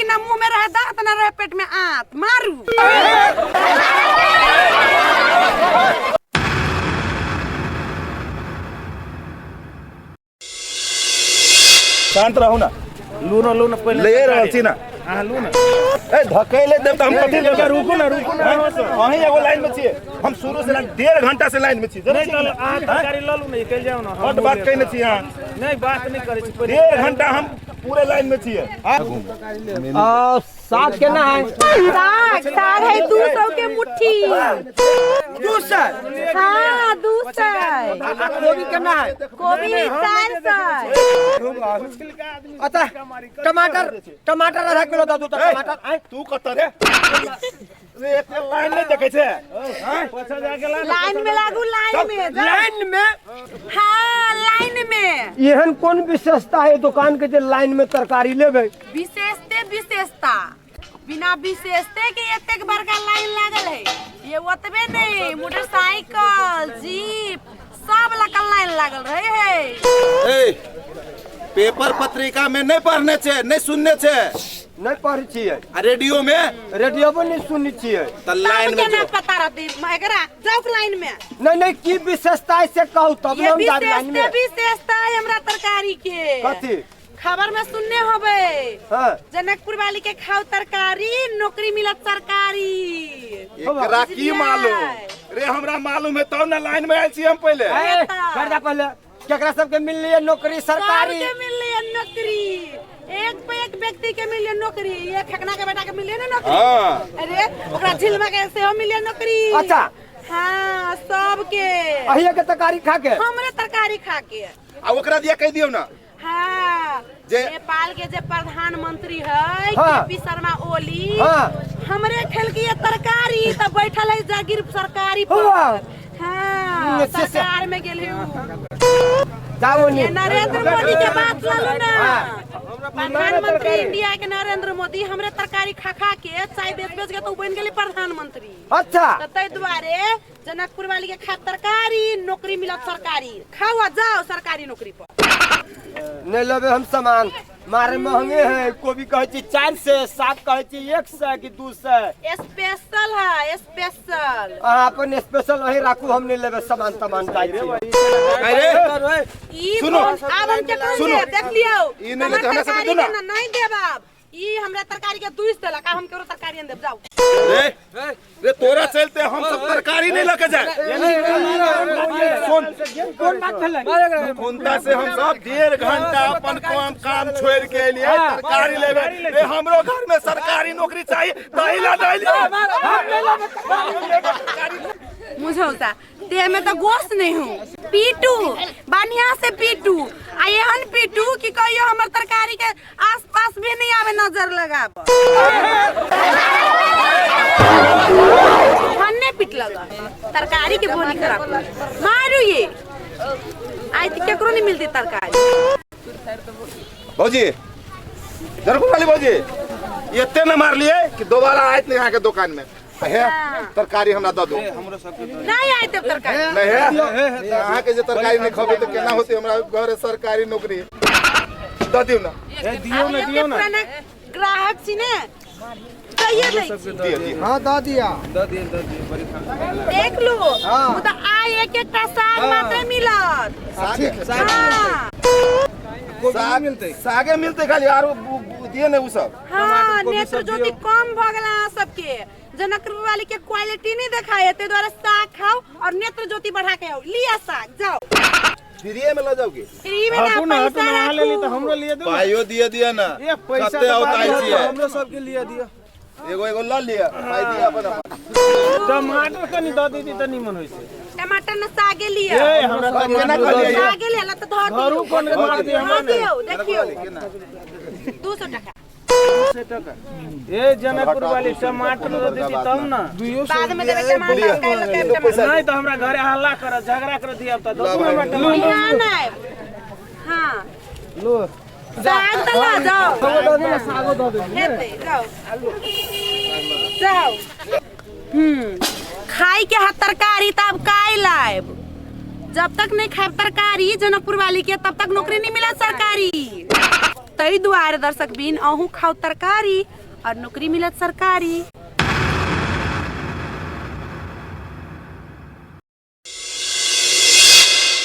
ना मुंह में रहे दांत ना रहे पेट में आंत मारू। शांत रहू ना। लू ना, लू ना पहिले। ले रहल छी ना। अहाँ लू ना। ए धकेले देब त हम कथी लेबै? रुकू ना, रुकू ना। अहीं एगो लाइन में छियै, हम शुरू से लाइन 1.5 घंटा से लाइन में छी। नहीं त अहाँ तरकारी ल लू ना, निकलि जाउ ना। बड बात कहने छी अहाँ। नहीं बात नहीं करै छी। 1.5 घंटा हम पूरे लाइन में छियै। आ साग केना है? साग, साग है 200 के मुट्ठी। 200? हाँ 200। कोबी केना है? कोबी 400। अच्छा टमाटर, टमाटर आधा किलो दऽ दू तऽ टमाटर। आँय तू कतऽ रे? रे एते लाइन नहि देखै छै? लाइन में लागू, लाइन में। लाइन में? हाँ लाइन में। एहन कोन विशेषता है दुकान के जे लाइन में तरकारी लेबै? विशेषते विशेषता, बिना विशेषते के एतेक बड़का लाइन लागल है। ये ओतबे नहीं, मोटरसाइकिल जीप सब लका लाइन लागल रहे है। ए पेपर पत्रिका में नहीं पढ़ने छे, नहीं सुनने छे? नहीं पढ़ै छियै। आ रेडियो में? रेडियो में नहीं सुनै छियै। त लाइन में केना पता रहतै एकरा? जाउ लाइन में। नहीं नहीं की विशेषता है से कहू तब ये हम जाब लाइन में। विशेषता है हमरा तरकारी के। कथी? खबर में सुनने होबे। हाँ। जनकपुर वाली के खाओ तरकारी नौकरी मिलत सरकारी। एकरा की मालूम रे? हमरा मालूम है तब ना लाइन में आयल छी हम पहिले। ए, कर जा पहिले। केकरा सबके मिलली है नौकरी सरकारी? सबके मिलली है नौकरी, एक पे एक व्यक्ति के मिलली है नौकरी। ये खकना के बेटा के मिलली है ना नौकरी। हाँ। अरे ओकरा झिलमा के सेहो मिलली है नौकरी। अच्छा। हाँ सबके। अहिया के तरकारी खा के? हमरे तरकारी खा के। आ ओकरा दिया कह दियौ ना। हाँ। जे नेपाल के जे प्रधानमंत्री है हाँ। के पी शर्मा ओली, हाँ। हमरे खेलकी ये तरकारी त बैठल है जागीर सरकारी पर। हाँ। हाँ, से- सरकार में गेल है उ। जाओ नी। ये नरेंद्र मोदी के बात ललू ना। हाँ। प्रधानमंत्री इंडिया के नरेंद्र मोदी हमरे तरकारी खा खा के चाय बेच बेच के तो बन गेली प्रधानमंत्री। अच्छा। त तै दुआरे जनकपुर वाली के खा तरकारी नौकरी मिलत सरकारी। खाओ आ जाओ सरकारी नौकरी पर। नहीं लेबे हम सामान, मारे महंगे है। कोबी कहै छी 400, साग कहै छी 100 कि 200। स्पेशल है स्पेशल। अहाँ अपन स्पेशल वही राखू, हम नहीं लेबे सामान तमान जाइ छी। अरे ई सुनो। फोन आब हम केकरो सुनो। देब, देख लियौ। ई नहि लेतै, हमरा सबके तरकारी दू ना। के ना नहीं देब आब। ई हमरा तरकारी के दूस देलक, आब हम केकरो तरकारी नहीं देब, जाउ। रे, रे तोरा चलते हम सब तरकारी नहीं लके जाए। सुन, कोन बात भेलै? कोनता से हम सब 1.5 घंटा अपन काम काम छोड़ के एलियै तरकारी लेबे। रे हमरो घर में सरकारी नौकरी चाहिए तही ला नहीं लियै। मुझौता देह में तो गोश्त नहीं हूँ। पीटू बढ़िया से पीटू, आ एहन पीटू कि कहियो हमर तरकारी के आस पास भी नहीं आवे नजर लगाब। भन्ने पीट लगा तरकारी के बोनी खराब मारू। ये आज तो केकरो नहीं मिलती तरकारी। भौजी जनकपुर वाली भौजी एते न मारलिए कि दोबारा आयत नहीं अहाँ के दुकान में। हे तरकारी हमरा दऽ दू। नहीं आयत तरकारी। नहीं हे अहाँ के जे तरकारी नहीं खबे तो केना होते हमरा घरे सरकारी नौकरी। दऽ दियौ ना। ए दियौ ना, दियौ ना। पुराना ग्राहक छी ने, कहिए दै छी। दियौ, दियौ। हाँ दऽ दिया। दऽ दियौ, दऽ दियौ, बड़ी खाना। देख लू, मुदा आइ एक एकटा साग मात्र मिलत। सागे? हाँ। साग मिलतै। सागे मिलतै खाली, आरो दिए ने उ सब। हाँ, कोबी नेत्र सब ज्योति दियौ। कम भ गेल अहाँ सबके। जनकपुर वाली के क्वालिटी नहीं देखाय, ताहि दुआरे साग खाओ और नेत्र ज्योति बढ़ा के आओ। लिया साग, जाओ। फ्रीए में ल जाओगे? फ्री में ना, हटू ना, हटू पैसा ना, अहाँ लेली राखू। तऽ हमरो लिए दू। पाइयो दिए दिया ना। ए, पैसा कते तऽ औताइ बाद में छियै? हमरो सबके लिए दिअ। एगो एगो ल लिअ, पाइ दिअ अपन अपन। टमाटर कनि दऽ दीदी तऽ निमन होइ छै। टमाटर न सागे लिअ। ए, हमरा केना कहलियै? सागे लिअ, ल तऽ धऽ दियौ। घरू कोन मार दिअ हमरा धऽ दियौ, देखियौ। केना? 200 टका। 200 टका। ए जनकपुर वाली टमाटर दऽ देती तब ना। बाद में देबै टमाटर, काल्हि लऽ के आयब टमाटर। नहीं तो हमरा घरे हल्ला करत, झगड़ा करत दिया त दो हमरा टमाटर। बिहान आयब। हाँ। लो। साग तऽ लऽ जाओ। सागो दऽ दे। हेतै, जाओ। जाओ। खाई के हाथ तरकारी तब काई लायब। जब तक नहीं खाए तरकारी जनकपुर वाली के तब तक नौकरी नहीं मिला सरकारी। ताहि दुआरे दर्शक बिन अहूँ खाउ तरकारी और नौकरी मिलत सरकारी।